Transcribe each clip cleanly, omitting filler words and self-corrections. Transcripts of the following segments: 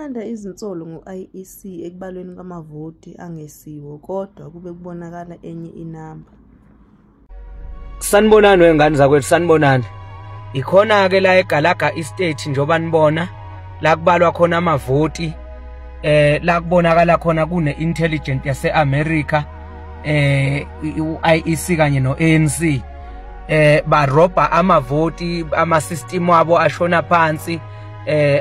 Ziyanda izinsolo ngo-IEC ekubalweni kwamavoti angesiwo kodwa kube kubonakala enye inamba. Sanibonani wengane zakwethu, sanibonani. Ikhona ke la eGalaga Estate njoba nibona la kubalwa khona amavoti, la kubonakala khona kune intelligent yase America, u-IEC kanye no-ANC, barobha amavoti, ama system wabo ashona phansi.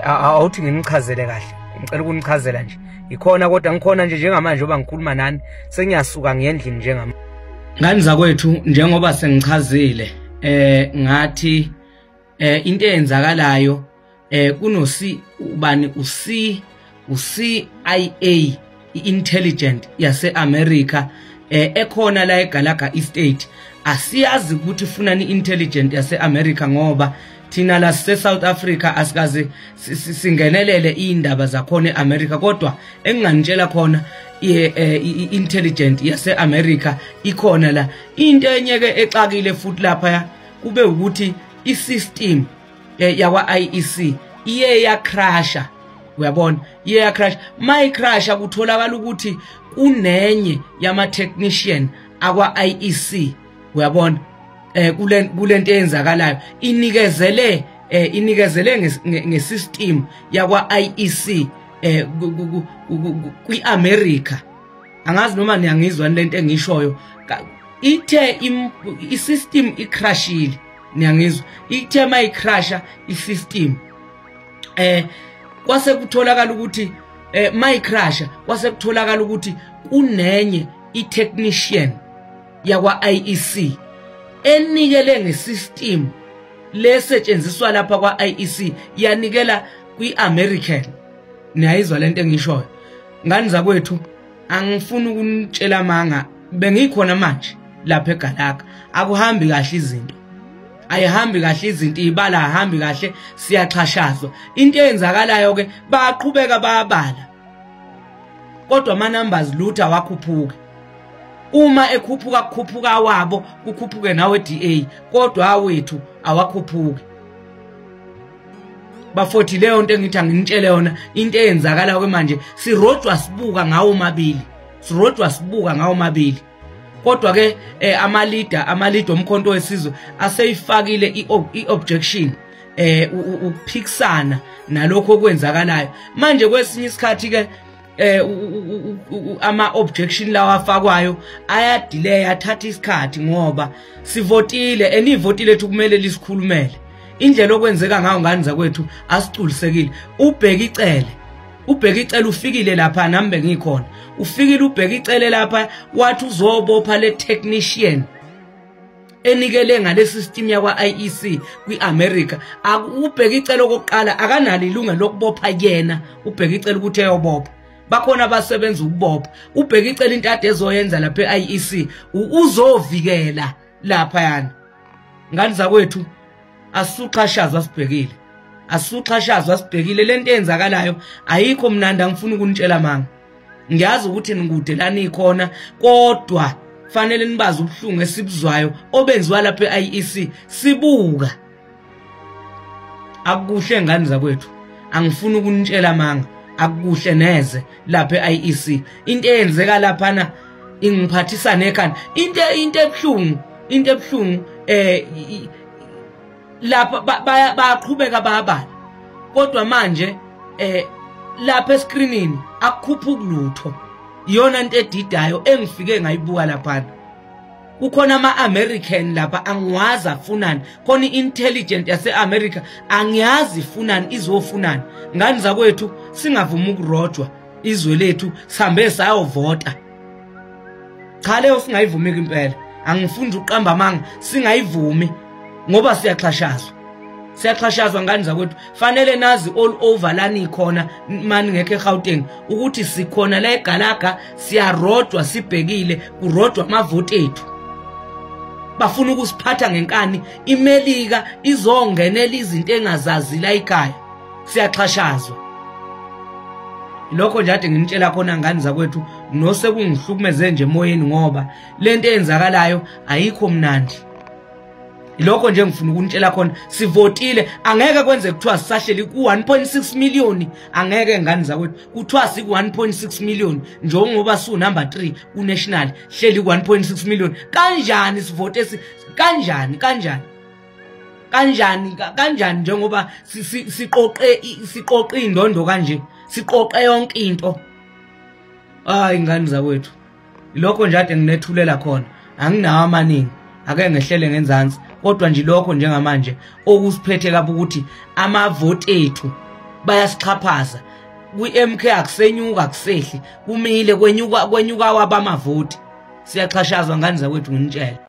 Awuthi nginichazele kahle, ngicela ukunichazela nje. Ikhona kodwa ngikhona nje njengamanje oba ngikhuluma nani, sengiyasuka ngiyendlini njengamanje. Ngani zakwethu, njengoba sengichazile, ngathi into eyenzakalayo, kuno C ubani u-C u-CIA i-intelligent yase America ekhona la eGalaga Estate. Asiyazi ukuthi ifunani i-intelligent yase America ngoba thina la sise South Africa asikaze singenelele indaba zakhona eAmerica, kodwa enginganitshela khona i-intelligent yase America ikhona la. Into enye ke exakile futhi lapha kube ukuthi i-system yakwa IEC iye yacrasha, uyabona, iye yacrash. Mayicrasha kutholakala ukuthi kunenye yama technician akwa IEC, uyabona, kulento eyenzakalayo inikezele inikezele ngesystem yakwa IEC kwi-America. Angazi noma niyangizwa lento engishoyo. Ithe i-system icrashile, niyangizwa, ithe mayicrasha i-system kwase kutholakala ukuthi mayicrasha kwase kutholakala ukuthi kunenye i-technician yakwa IEC enikele ngesystem lesetshenziswa lapha kwa IEC, yanikela kwi-American. Niyayizwa lento engishoyo ngani zakwethu? Angifuni ukunitshela manga, bengikhona manje lapha eGalaga. Akuhambi kahle izinto, ayihambi kahle izinto, ibala ahambi kahle, siyaxhashazwa. Into eyenzakalayo ke bayaqhubeka bayabala, kodwa ama numbers lutho awakhuphuke. Uma ekhuphuka kukhuphuka wabo, kukhuphuke nawe DA, kodwa awethu awakhuphuke. Bafothi leyo nto engithi anginitshele yona, into eyenzakala ke manje sirojwa sibuka ngawo mabili, sirojwa sibuka ngawo mabili. Kodwa ke ama leader omkhonto wesizwe aseyifakile i-objection, ukuphikisana nalokho okwenzakalayo manje. Kwesinye isikhathi ke ama objection lawa afakwayo ayadelay, athatha isikhathi ngoba sivotile, enivotile lethu kumele lisikhulumele. Indlela okwenzeka ngayo ngani zakwethu asiculisekile. Ubheka icele, ubheka icele ufikile lapha, nami bengikhona, ufikile ubheka icele lapha, wathi uzobopha le technician enikele ngale system yakwa IEC kwiAmerica. Ubheka icele okokuqala akanalo ilungelo lokubopha yena, ubheka icele ukuthi eyobopha, bakhona abasebenza ukubopha. Ubheka icele into ade ezoyenza lapha eIEC, uzovikela lapha yana. Ngani zakwethu, asuxhashazwa sibhekile, asuxhashazwa sibhekile. Lento eyenzakalayo ayikho mnandi, angifuni ukunitshela manga. Ngiyazi ukuthi nikude lani ikhona, kodwa fanele nibazi ubuhlungu esibuzwayo obenziwa lapha eIEC sibuka. Akukuhle ngani zakwethu, angifuni ukunitshela manga, akukuhle neze lapha eIEC. Into eyenzeka laphana ingiphathisa nekhanda. Into ebuhlungu, into ebuhlungu lapha bayaqhubeka bayabala, kodwa manje lapha escreenini akukhuphuki lutho. Iyona into edidayo engifike ngayibuka laphana. Kukhona ama-American lapha, angiwazi afunani, khona i-intelligent yase-America angiyazi ifunani, izofunani. Ngani zakwethu, singavumi ukurojwa izwe lethu, sihambe sayovota. Cha, leyo singayivumi impela, angifuni ukuqamba amanga, singayivumi ngoba siyaxhashazwa, siyaxhashazwa ngani zakwethu. Fanele nazi all over lani khona mani ngekho eGauteng ukuthi sikhona la eGalaga, siyarojwa sibhekile, kurojwa amavoti ethu. Bafuna ukusiphatha ngenkani, iMelika izongenela izinto engazazi la ekhaya, siyaxhashazwa. Lokho nje ade nginitshela khona ngani zakwethu, nosekungihlukumeze nje emoyeni ngoba lento eyenzakalayo ayikho mnandi. Lokho nje ngifuna ukunitshela khona, sivotile, angeke kwenze kuthiwa sisahleli ku-1.6 million, angeke ngani zakwethu kuthiwa siku-1.6 million njengoba su number 3 ku-national, hleli ku-1.6 million. Kanjani sivote kanjani kanjani kanjani kanjani njengoba siqoqe indondo kanje, siqoqe yonke into? Hayi ngani zakwethu, lokho nje ade nginethulela khona, anginawo amaningi, ake ngehlele ngenzansi, kodwa nje lokho njengamanje okusiphethe kabi ukuthi amavoti ethu bayasixhaphaza. Kwi-MK akusenyuka akusehli, kumile, kwenyuka kwabamavoti, siyaxhashazwa ngani zakwethu, nginitshela.